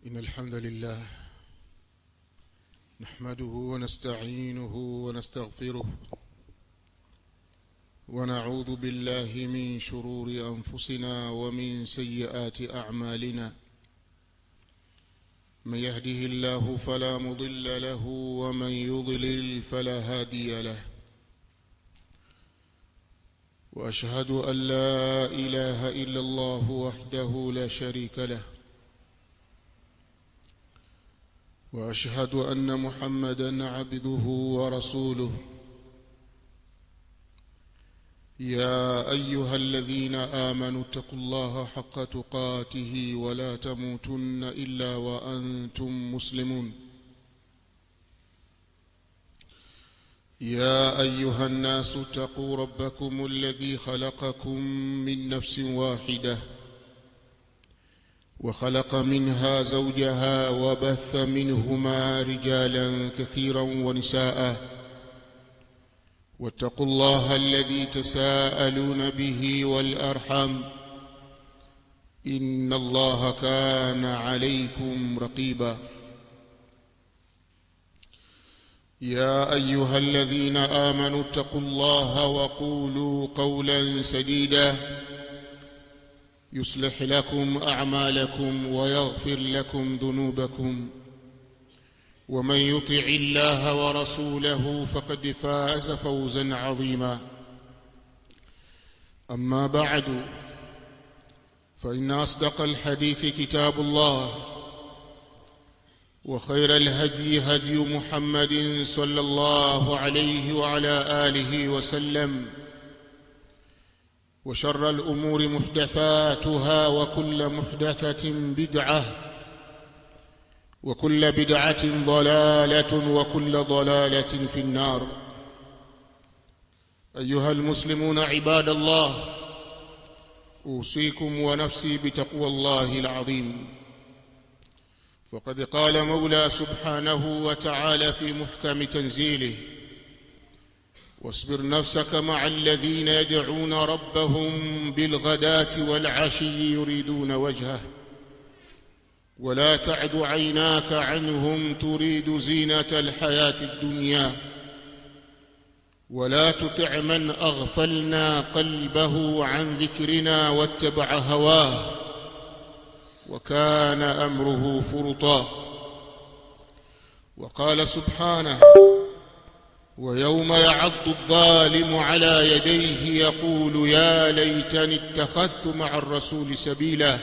إن الحمد لله نحمده ونستعينه ونستغفره ونعوذ بالله من شرور أنفسنا ومن سيئات أعمالنا من يهده الله فلا مضل له ومن يضلل فلا هادي له وأشهد أن لا إله إلا الله وحده لا شريك له وأشهد أن محمدا عبده ورسوله يا أيها الذين آمنوا اتقوا الله حق تقاته ولا تموتن إلا وأنتم مسلمون يا أيها الناس اتقوا ربكم الذي خلقكم من نفس واحدة وخلق منها زوجها وبث منهما رجالا كثيرا ونساء واتقوا الله الذي تساءلون به والأرحام إن الله كان عليكم رقيبا يا أيها الذين آمنوا اتقوا الله وقولوا قولا سديدا يصلح لكم أعمالكم ويغفر لكم ذنوبكم ومن يطع الله ورسوله فقد فاز فوزا عظيما أما بعد فإن أصدق الحديث كتاب الله وخير الهدي هدي محمد صلى الله عليه وعلى آله وسلم وشر الأمور محدثاتها وكل محدثة بدعة وكل بدعة ضلالة وكل ضلالة في النار. أيها المسلمون عباد الله، أوصيكم ونفسي بتقوى الله العظيم، فقد قال مولى سبحانه وتعالى في محكم تنزيله: واصبر نفسك مع الذين يدعون ربهم بالغداة والعشي يريدون وجهه ولا تعد عيناك عنهم تريد زينة الحياة الدنيا ولا تطع من أغفلنا قلبه عن ذكرنا واتبع هواه وكان أمره فرطا. وقال سبحانه: ويوم يعض الظالم على يديه يقول يا ليتني اتخذت مع الرسول سبيلا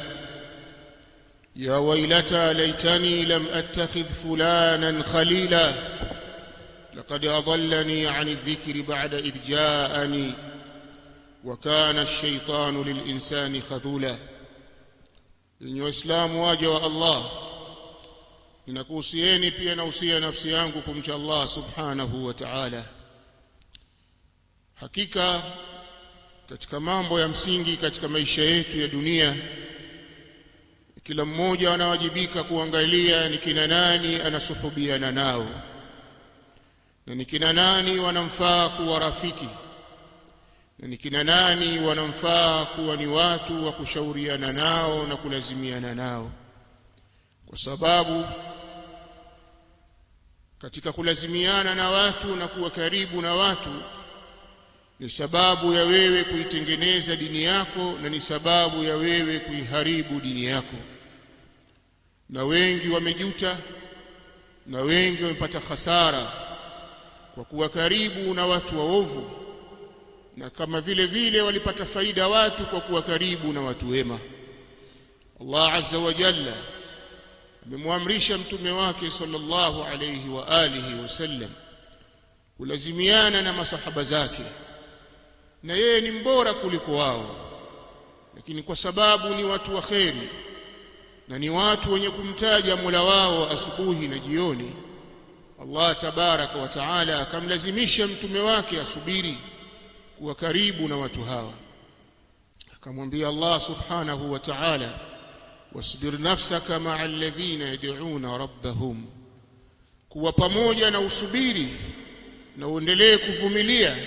يا ويلتى ليتني لم أتخذ فلانا خليلا لقد أضلني عن الذكر بعد إذ جاءني وكان الشيطان للإنسان خذولا. Enyi Waislamu waja wa Allah, ninakuhusieni pia nausia nafsi yangu kumcha Allah subhanahu wa ta'ala. Hakika katika mambo ya msingi katika maisha yetu ya dunia, kila mmoja anawajibika kuangalia ni kina nani anasuhubiana nao na ni kina nani wanamfaa kuwa rafiki na ni kina nani wanamfaa kuwa ni watu wa kushauriana nao na kulazimiana nao, kwa sababu katika kulazimiana na watu na kuwa karibu na watu ni sababu ya wewe kuitengeneza dini yako na ni sababu ya wewe kuiharibu dini yako. Na wengi wamejuta na wengi wamepata hasara kwa kuwa karibu na watu waovu, na kama vile vile walipata faida watu kwa kuwa karibu na watu wema. Allah Azza wa Jalla amemwamrisha mtume wake sallallahu alayhi wa alihi wasallam kulazimiana na masahaba zake, na yeye ni mbora kuliko wao, lakini kwa sababu ni watu wa kheri na ni watu wenye kumtaja Mola wao asubuhi na jioni, Allah tabaraka wa taala akamlazimisha mtume wake asubiri kuwa karibu na watu hawa. Akamwambia Allah subhanahu wa ta'ala: wasbir nafsaka ma'a alladhina yad'una rabbahum, kuwa pamoja na usubiri na uendelee kuvumilia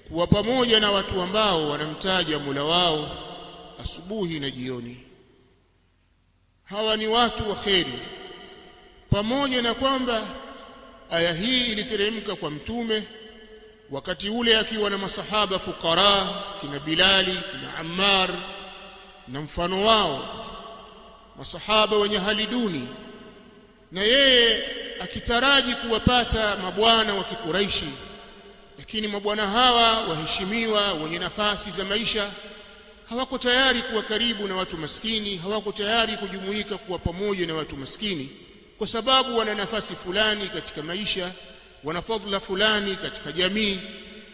kuwa pamoja na watu ambao wanamtaja Mola wao asubuhi na jioni. Hawa ni watu wa kheri, pamoja na kwamba aya hii iliteremka kwa mtume wakati ule akiwa na masahaba fukara, kina Bilali, kina Ammar na mfano wao, masahaba wenye hali duni, na yeye akitaraji kuwapata mabwana wa Kikuraishi. Lakini mabwana hawa waheshimiwa wenye nafasi za maisha hawako tayari kuwa karibu na watu maskini, hawako tayari kujumuika kuwa pamoja na watu maskini, kwa sababu wana nafasi fulani katika maisha, wana fadhila fulani katika jamii.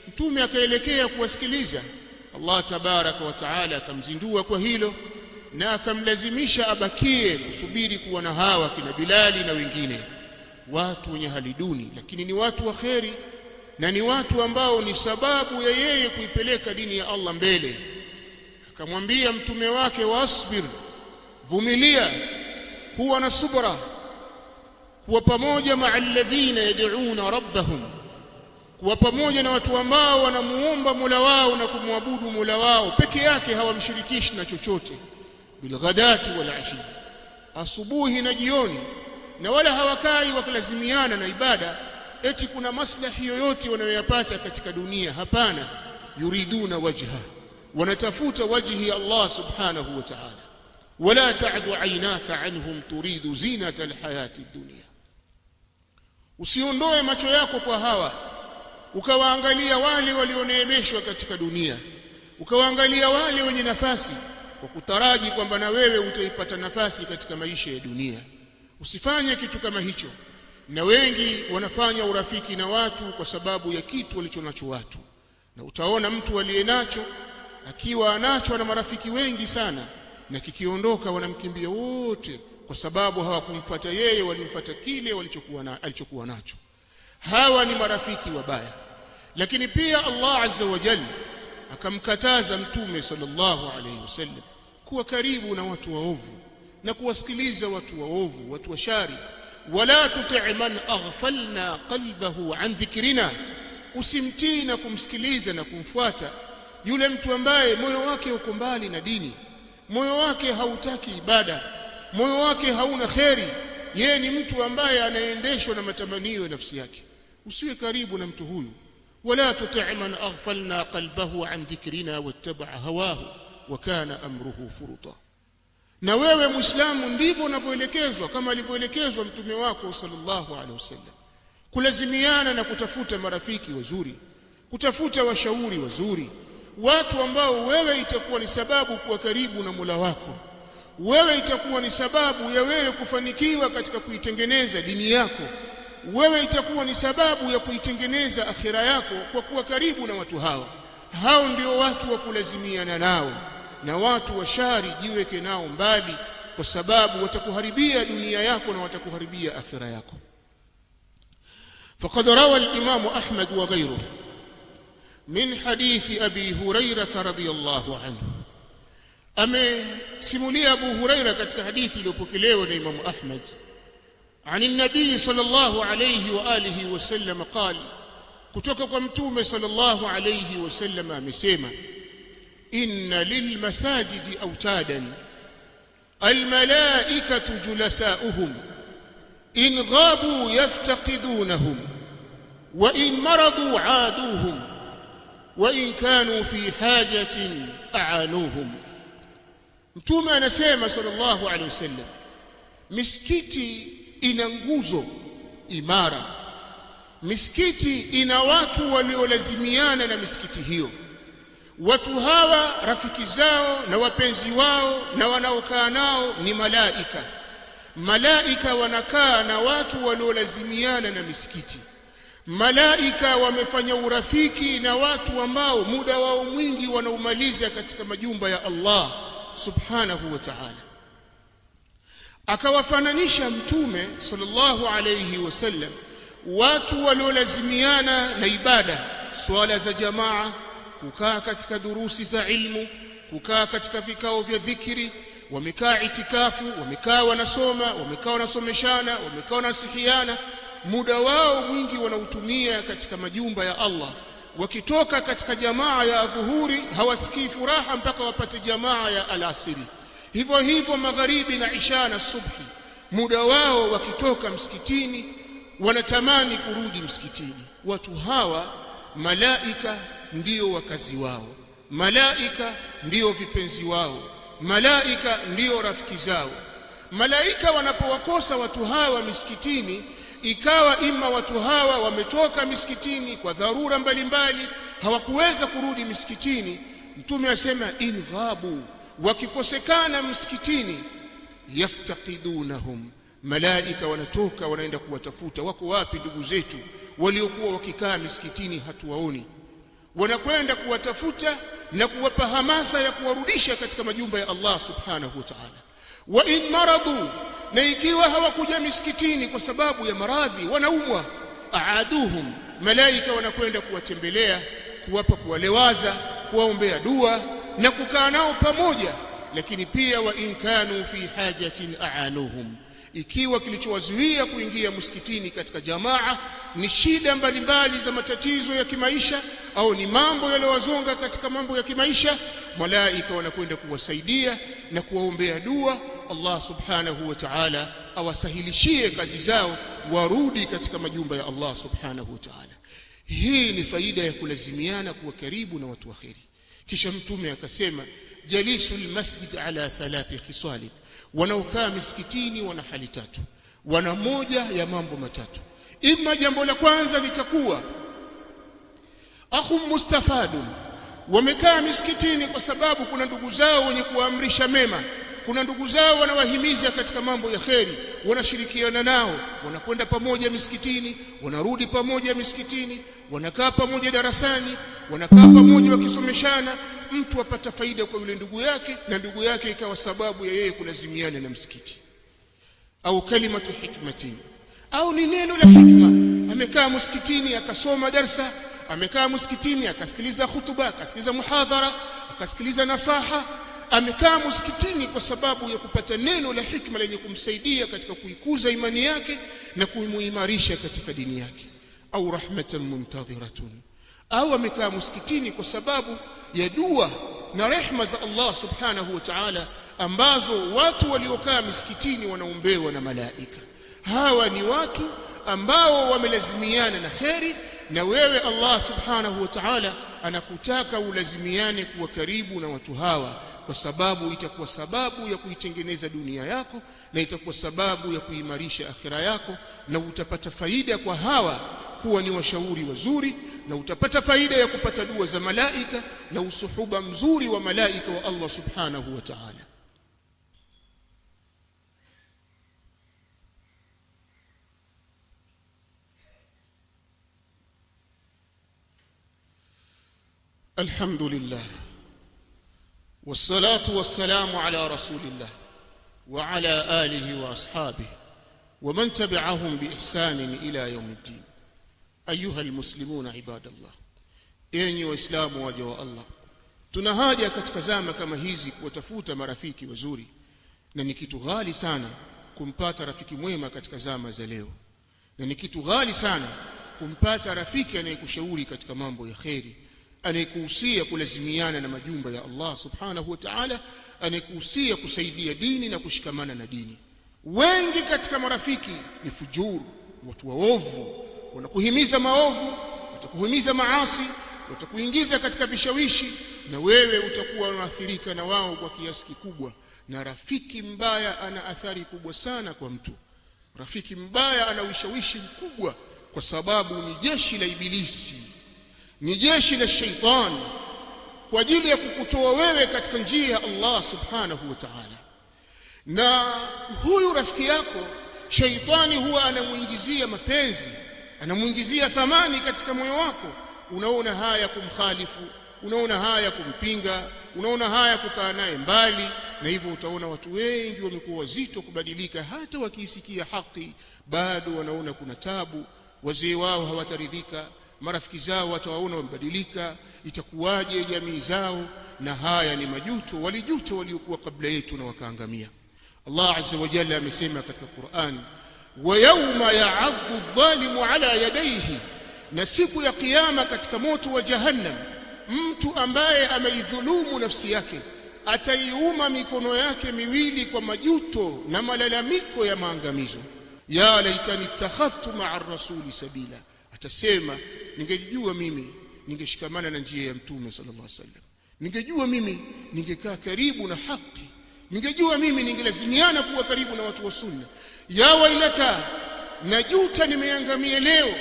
Mtume akaelekea kuwasikiliza. Allah tabaraka wa taala akamzindua kwa hilo na akamlazimisha abakie kusubiri kuwa na hawa kina Bilali na wengine, watu wenye hali duni, lakini ni watu wa kheri na ni watu ambao ni sababu ya yeye kuipeleka dini ya Allah mbele. Akamwambia mtume wake, wasbir, vumilia, kuwa na subra, kuwa pamoja maa alladhina yad'una rabbahum, kuwa pamoja na watu ambao wanamuomba Mola wao na kumwabudu Mola wao peke yake, hawamshirikishi na chochote, bilghadati wal ashi, asubuhi na jioni, na wala hawakai wakilazimiana na ibada eti kuna maslahi yoyote wanayoyapata katika dunia. Hapana, yuriduna wajha, wanatafuta wajhi Allah subhanahu wa ta'ala. Wala ta'du aynaka anhum turidu zinata alhayati dunya, usiondoe macho yako kwa hawa ukawaangalia wale walioneemeshwa katika dunia, ukawaangalia wale wenye nafasi kwa kutaraji kwamba na wewe utaipata nafasi katika maisha ya dunia. Usifanye kitu kama hicho. Na wengi wanafanya urafiki na watu kwa sababu ya kitu walichonacho watu, na utaona mtu aliyenacho akiwa anacho na marafiki wengi sana, na kikiondoka wanamkimbia wote, kwa sababu hawakumfuata yeye, walimfuata kile walichokuwa na alichokuwa nacho. Hawa ni marafiki wabaya. Lakini pia Allah azza wa jalla akamkataza mtume sallallahu alayhi wasallam kuwa karibu na watu waovu na kuwasikiliza watu waovu, watu washari. Wala tuti' man aghfalna qalbahu an dhikrina, usimtii na kumsikiliza na kumfuata yule mtu ambaye moyo wake uko mbali na dini, moyo wake hautaki ibada, moyo wake hauna kheri. Yeye ni mtu ambaye anaendeshwa na matamanio ya nafsi yake. Usiwe karibu na mtu huyu. Wala tuti' man aghfalna qalbahu an dhikrina wattaba'a hawahu wa kana amruhu furuta. Na wewe Muislamu ndivyo unavyoelekezwa, kama alivyoelekezwa mtume wako sallallahu alaihi wasallam, kulazimiana na kutafuta marafiki wazuri, kutafuta washauri wazuri, watu ambao wewe itakuwa ni sababu kuwa karibu na Mola wako, wewe itakuwa ni sababu ya wewe kufanikiwa katika kuitengeneza dini yako, wewe itakuwa ni sababu ya kuitengeneza akhira yako kwa kuwa karibu na watu hawa. Hao ndio watu wa kulazimiana nao, na watu wa shari jiweke nao mbali, kwa sababu watakuharibia dunia yako na watakuharibia akhira yako. Faqad rawa al-Imam Ahmad wa ghayruhu min hadithi Abi Hurairah radhiyallahu anhu, amesimulia Abu Hurairah katika hadithi iliyopokelewa na Imam Ahmad عن النبي صلى الله عليه وآله وسلم قال, kutoka kwa mtume صلى الله عليه وسلم amesema, إن للمساجد أوتادا الملائكة جلساؤهم إن غابوا يفتقدونهم وإن مرضوا عادوهم وإن كانوا في حاجة أعانوهم. Mtume anasema sallallahu alaihi wasallam, misikiti ina nguzo imara, misikiti ina watu waliolazimiana na misikiti hiyo. Watu hawa rafiki zao na wapenzi wao na wanaokaa nao ni malaika. Malaika wanakaa na watu waliolazimiana na misikiti. Malaika wamefanya urafiki na watu ambao muda wao mwingi wanaumaliza katika majumba ya Allah subhanahu wa ta'ala. Akawafananisha Mtume sallallahu alayhi wasallam watu waliolazimiana na ibada, swala za jamaa, kukaa katika durusi za ilmu, kukaa katika vikao vya dhikri, wamekaa itikafu, wamekaa wanasoma, wamekaa wanasomeshana, wamekaa wanasihiana. Muda wao mwingi wanautumia katika majumba ya Allah. Wakitoka katika jamaa ya dhuhuri hawasikii furaha mpaka wapate jamaa ya alasiri. Hivyo hivyo magharibi na isha na subhi, muda wao wakitoka msikitini wanatamani kurudi msikitini. Watu hawa malaika ndiyo wakazi wao, malaika ndiyo vipenzi wao, malaika ndiyo rafiki zao. Malaika wanapowakosa watu hawa misikitini, ikawa ima watu hawa wametoka misikitini kwa dharura mbalimbali, hawakuweza kurudi misikitini, Mtume asema in ghabu, wakikosekana msikitini, yaftaqidunahum, malaika wanatoka wanaenda kuwatafuta. Wako wapi ndugu zetu waliokuwa wakikaa misikitini hatuwaoni? Wanakwenda kuwatafuta na kuwapa hamasa ya kuwarudisha katika majumba ya Allah subhanahu wa ta'ala. Wa in maradu, na ikiwa hawakuja misikitini kwa sababu ya maradhi, wanaumwa, aaduhum, malaika wanakwenda kuwatembelea, kuwapa, kuwalewaza, kuwaombea dua na kukaa nao pamoja. Lakini pia wa in kanu fi hajatin aanuhum, ikiwa kilichowazuia kuingia msikitini katika jamaa ni shida mbalimbali za matatizo ya kimaisha au ni mambo yaliyowazonga katika mambo ya kimaisha, malaika wanakwenda kuwasaidia na kuwaombea dua, Allah subhanahu wa ta'ala awasahilishie kazi zao, warudi katika majumba ya Allah subhanahu wa ta'ala. Hii ni faida ya kulazimiana kuwa karibu na watu wa kheri. Kisha Mtume akasema jalisul masjid ala thalathi khisali, wanaokaa misikitini wana hali tatu, wana moja ya mambo matatu. Ima jambo la kwanza litakuwa akhum mustafadun, wamekaa misikitini kwa sababu kuna ndugu zao wenye kuamrisha mema, kuna ndugu zao wanawahimiza katika mambo ya kheri, wanashirikiana nao, wanakwenda pamoja misikitini, wanarudi pamoja misikitini, wanakaa pamoja darasani, wanakaa pamoja wakisomeshana. Mtu apata faida kwa yule ndugu yake, na ndugu yake ikawa sababu ya yeye kulazimiana na msikiti. Au kalimatu hikmatin, au ni neno la hikma. Amekaa msikitini akasoma darsa, amekaa msikitini akasikiliza hutuba, akasikiliza muhadhara, akasikiliza nasaha. Amekaa msikitini kwa sababu ya kupata neno la hikma lenye kumsaidia katika kuikuza imani yake na kumuimarisha katika dini yake. Au rahmatan muntadhiratun, au amekaa msikitini kwa sababu ya dua na rehma za Allah subhanahu wa ta'ala ambazo watu waliokaa msikitini wanaombewa na malaika. Hawa ni watu ambao wamelazimiana na kheri, na wewe Allah subhanahu wa ta'ala anakutaka ulazimiane kuwa karibu na watu hawa, kwa sababu itakuwa sababu ya kuitengeneza dunia yako na itakuwa sababu ya kuimarisha akhira yako, na utapata faida kwa hawa kuwa ni washauri wazuri, na utapata faida ya kupata dua za malaika na usuhuba mzuri wa malaika wa Allah subhanahu wa ta'ala. الحمد لله والصلاة والسلام على رسول الله وعلى آله وأصحابه ومن تبعهم بإحسان إلى يوم الدين. أيها المسلمون عباد الله, enyi waislamu waja wa Allah, tuna haja katika zama kama hizi kuwatafuta marafiki wazuri, na ni kitu ghali sana kumpata rafiki mwema katika zama za leo, na ni kitu ghali sana kumpata rafiki anayekushauri katika mambo ya kheri, anayekuhusia kulazimiana na majumba ya Allah subhanahu wa ta'ala, anayekuhusia kusaidia dini na kushikamana na dini. Wengi katika marafiki ni fujuru, watu waovu, wanakuhimiza maovu, watakuhimiza maasi, watakuingiza katika vishawishi, na wewe utakuwa unaathirika na wao kwa kiasi kikubwa. Na rafiki mbaya ana athari kubwa sana kwa mtu. Rafiki mbaya ana ushawishi mkubwa, kwa sababu ni jeshi la ibilisi, ni jeshi la shaitani kwa ajili ya kukutoa wewe katika njia ya Allah subhanahu wa ta'ala. Na huyu rafiki yako shaitani huwa anamuingizia mapenzi, anamuingizia thamani katika moyo wako. Unaona haya kumkhalifu, unaona haya kumpinga, unaona haya kukaa naye mbali, na hivyo utaona watu wengi wamekuwa wazito kubadilika. Hata wakiisikia haki bado wanaona kuna tabu, wazee wao hawataridhika, marafiki zao watawaona wamebadilika, itakuwaje jamii zao? Na haya ni majuto, walijuta waliokuwa kabla yetu na wakaangamia. Allah azza wa jalla amesema katika Qur'an, wa yawma ya'addu adh-dhalimu ala yadayhi, na siku ya kiyama katika moto wa jahannam, mtu ambaye ameidhulumu nafsi yake ataiuma mikono yake miwili kwa majuto na malalamiko ya maangamizo. Ya laitani ittakhadhtu ma'a ar-rasuli sabila, atasema ningejua mimi ningeshikamana na njia ya Mtume sallallahu alaihi wasallam, ningejua mimi ningekaa karibu na haki, ningejua mimi ningelazimiana kuwa karibu na watu wa sunna. Ya wailata, najuta nimeangamia leo.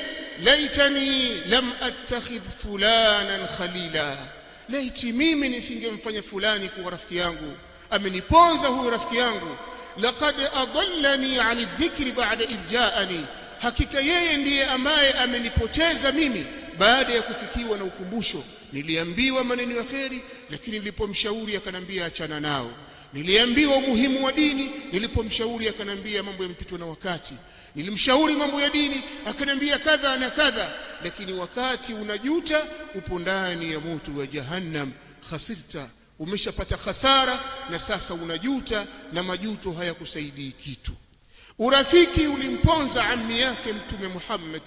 Laitani lam attakhidh fulanan khalila, laiti mimi nisingemfanya fulani kuwa rafiki yangu, ameniponza huyu rafiki yangu. Laqad adallani an dhikri ba'da idh ja'ani, hakika yeye ndiye ambaye amenipoteza mimi baada ya kufikiwa na ukumbusho. Niliambiwa maneno ya kheri, lakini nilipomshauri akanambia achana nao. Niliambiwa umuhimu wa dini, nilipomshauri akanambia mambo yamepitwa na wakati. Nilimshauri mambo ya dini akanambia kadha na kadha, lakini wakati unajuta upo ndani ya moto wa jahannam. Khasirta, umeshapata hasara na sasa unajuta, na majuto hayakusaidii kitu. Urafiki ulimponza ammi yake Mtume Muhammad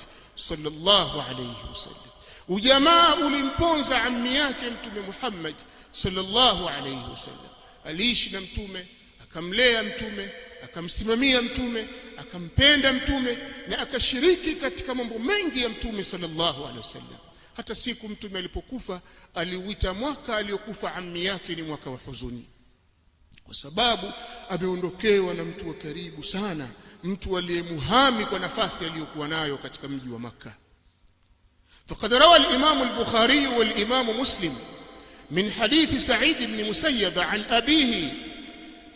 sallallahu alayhi wasallam. Ujamaa ulimponza ammi yake Mtume Muhammad sallallahu alayhi wasallam. Aliishi na Mtume, akamlea Mtume, akamsimamia Mtume, akampenda Mtume, na akashiriki katika mambo mengi ya Mtume sallallahu alaihi wasallam. Hata siku Mtume alipokufa aliuita mwaka aliyokufa ammi yake ni mwaka wa huzuni, kwa sababu ameondokewa na mtu wa karibu sana, mtu aliyemuhami kwa nafasi aliyokuwa nayo katika mji wa Makka. Faqad rawa al-Imam al-Bukhari wal-Imam Muslim من حديث سعيد بن مسيب عن أبيه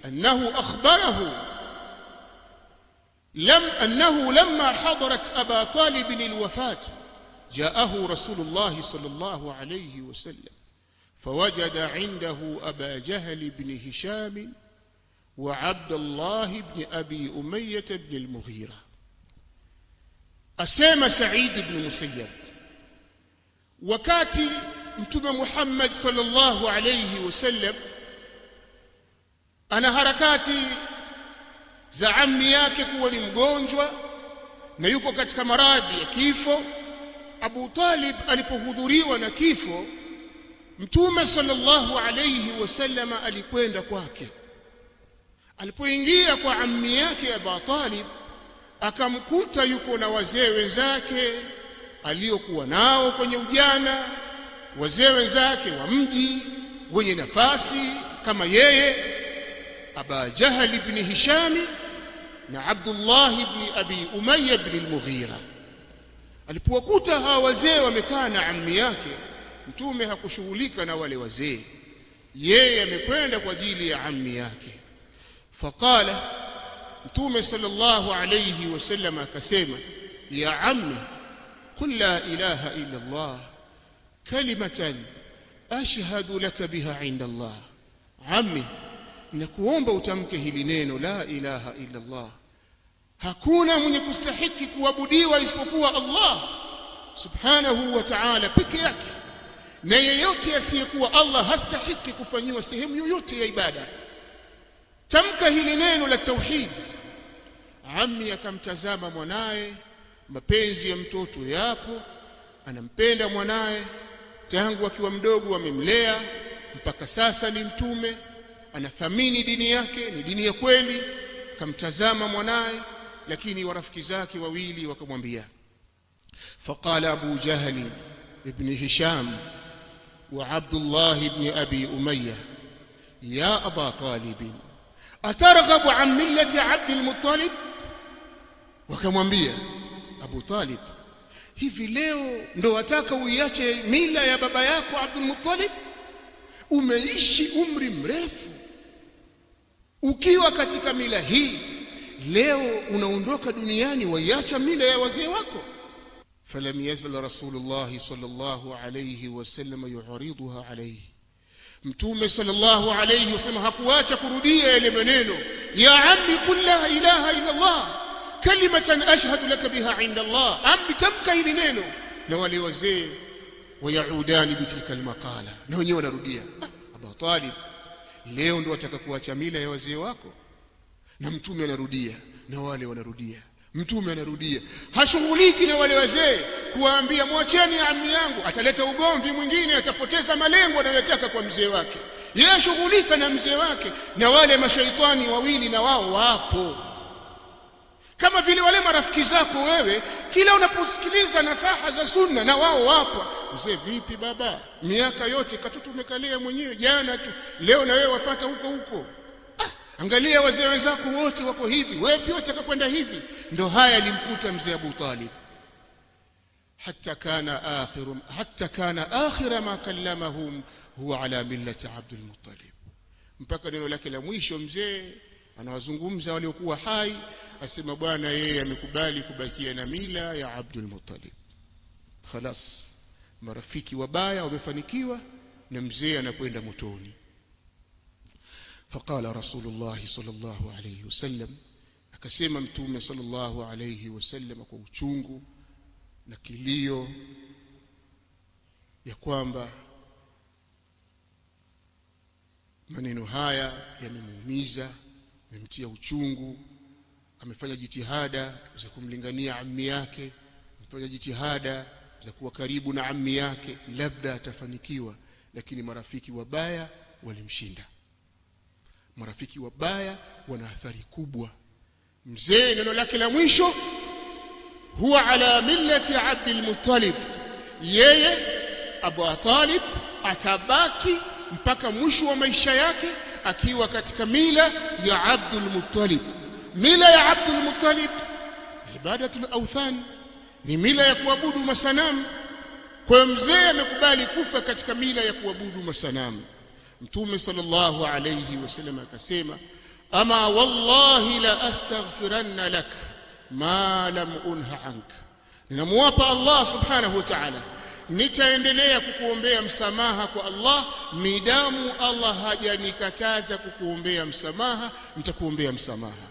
أنه أخبره أنه لما حضرت أبا طالب الوفاة جاءه رسول الله صلى الله عليه وسلم فوجد عنده أبا جهل بن هشام وعبد الله بن أبي أمية بن المغيرة. أسام سعيد بن مسيب وكاتي Mtume Muhammad sallallahu alayhi wasallam ana harakati za ammi yake kuwa ni mgonjwa na yuko katika maradhi ya kifo. Abu Talib alipohudhuriwa na kifo, Mtume sallallahu alayhi wasallam alikwenda kwake. Alipoingia kwa ammi yake Abu Talib akamkuta yuko na wazee wenzake aliyokuwa nao kwenye ujana, wazee wenzake wa mji wenye nafasi kama yeye, Aba Jahal ibn Hisham na Abdullah ibn Abi Umayya ibn al-Mughira. Alipowakuta hawa wazee wamekaa na ammi yake, Mtume hakushughulika na wale wazee, yeye amekwenda kwa ajili ya ammi yake. Faqala, Mtume sallallahu alayhi wasallam akasema, ya ammi, qul la ilaha illa Allah kalimatan ashhadu laka biha inda Allah. Ammi, nakuomba utamke hili neno la ilaha illa Allah, hakuna mwenye kustahiki kuabudiwa isipokuwa Allah subhanahu wa ta'ala peke yake, na yeyote asiyekuwa Allah hastahiki kufanyiwa sehemu yoyote ya ibada. Tamka hili neno la tauhid. Ammi akamtazama mwanaye, mapenzi ya mtoto yapo, anampenda mwanaye tangu akiwa mdogo amemlea mpaka sasa ni mtume, anathamini dini yake, ni dini ya kweli. Akamtazama mwanaye, lakini warafiki zake wawili wakamwambia, faqala Abu Jahl ibn Hisham wa Abdullah ibn Abi Umayya, ya Aba Talib, atarghabu an millati Abd al-Muttalib? Wakamwambia, Abu Talib, hivi leo ndo wataka uiache mila ya baba yako Abdul Muttalib? Umeishi umri mrefu ukiwa katika mila hii, leo unaondoka duniani waiacha mila ya wazee wako. Falam yazal Rasulullah sallallahu alayhi wasallam yu'riduha alayhi. Mtume sallallahu alayhi wasallam hakuacha kurudia yale maneno, ya ammi qul la ilaha illa Allah kalimatan ashhadu laka biha inda Allah. Ammi, tamka hili neno. Na wale wazee wayaudani bitilka almaqala, na wenyewe wanarudia, Abu Talib, leo ndo wataka kuacha mila ya wazee wako? Na mtume anarudia, na wale wanarudia, mtume anarudia. Hashughuliki na wale wazee kuwaambia mwacheni ammi yangu, ataleta ugomvi mwingine, atapoteza malengo anayotaka kwa mzee wake. Yeye shughulika na mzee wake, na wale mashaitani wawili na wao wapo. Kama vile wale marafiki zako wewe, kila unaposikiliza nasaha za sunna na wao wapo. Mzee vipi baba, miaka yote katoto umekalea mwenyewe, jana tu, leo na wewe wapata huko huko. Angalia wazee wenzako wote wako hivi, wewe pia utakakwenda hivi. Ndo haya alimkuta mzee Abu Talib. Hatta kana akhira ma kallamahum huwa ala millati Abdul Muttalib. Mpaka neno lake la mwisho mzee anawazungumza waliokuwa hai, asema bwana yeye amekubali kubakia na mila ya Abdul Muttalib. Khalas, marafiki wabaya wamefanikiwa na mzee anakwenda motoni. Faqala Rasulullah sallallahu alayhi wasallam, akasema Mtume sallallahu alayhi wasallam kwa uchungu na kilio ya kwamba maneno haya yamemuumiza, yamemtia uchungu. Amefanya jitihada za kumlingania ammi yake, amefanya jitihada za kuwa karibu na ammi yake, labda atafanikiwa, lakini marafiki wabaya walimshinda. Marafiki wabaya wana athari kubwa. Mzee neno lake la mwisho huwa ala millati Abdul Muttalib, yeye Abu Talib atabaki mpaka mwisho wa maisha yake akiwa katika mila ya Abdul Muttalib. Mila ya Abdul Muttalib ibadatul awthan, ni mila ya kuabudu masanamu. Kwa mzee amekubali kufa katika mila ya kuabudu masanamu. Mtume sallallahu alayhi wasallam akasema, ama wallahi la astaghfiranna lak ma lam unha anka, ninamuapa Allah subhanahu wa ta'ala nitaendelea kukuombea msamaha kwa Allah midamu Allah hajanikataza kukuombea msamaha, nitakuombea msamaha.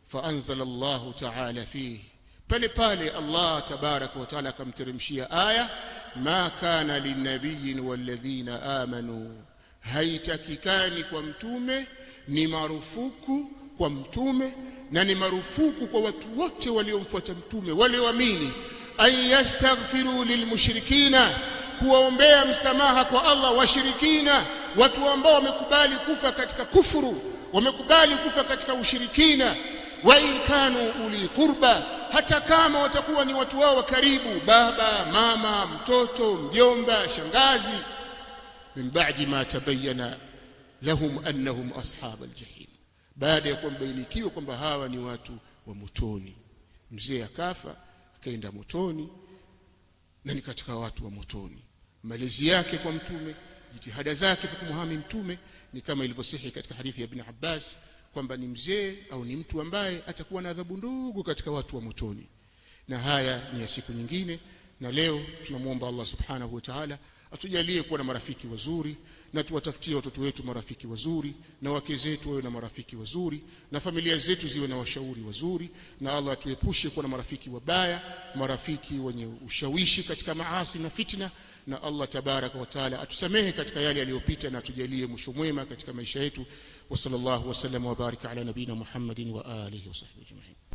Faanzala Allah ta'ala fihi, pale pale Allah tabaraka wa ta'ala akamteremshia aya, ma kana linabiyyin walladhina amanu, haitakikani kwa mtume, ni marufuku kwa mtume na ni marufuku kwa watu wote waliomfuata mtume walioamini, an yastaghfiru lilmushrikina, kuwaombea msamaha kwa Allah washirikina, watu ambao wamekubali kufa katika kufuru, wamekubali kufa katika ushirikina. Wa in kanu uli qurba, hata kama watakuwa ni watu wao wa karibu, baba, mama, mtoto, mjomba, shangazi. Min ba'di ma tabayyana lahum annahum ashab aljahim, baada ya kubainikiwa kwamba hawa ni watu wa motoni. Mzee akafa akaenda motoni na ni katika watu wa motoni. Malezi yake kwa mtume, jitihada zake kwa kumhami mtume ni kama ilivyosihi katika hadithi ya Ibn Abbas kwamba ni mzee au ni mtu ambaye atakuwa na adhabu ndogo katika watu wa motoni. Na haya ni ya siku nyingine, na leo tunamuomba Allah subhanahu wa ta'ala atujalie kuwa na marafiki wazuri, na tuwatafutie watoto wetu marafiki wazuri, na wake zetu wawe na marafiki wazuri, na familia zetu ziwe na washauri wazuri, na Allah atuepushe kuwa na marafiki wabaya, marafiki wenye ushawishi katika maasi na fitna. Na Allah tabaraka wa taala atusamehe katika yale yaliyopita na atujalie mwisho mwema katika maisha yetu. Wa sallallahu wasallam wa baraka ala nabina Muhammadin wa alihi wa sahbihi ajma'in.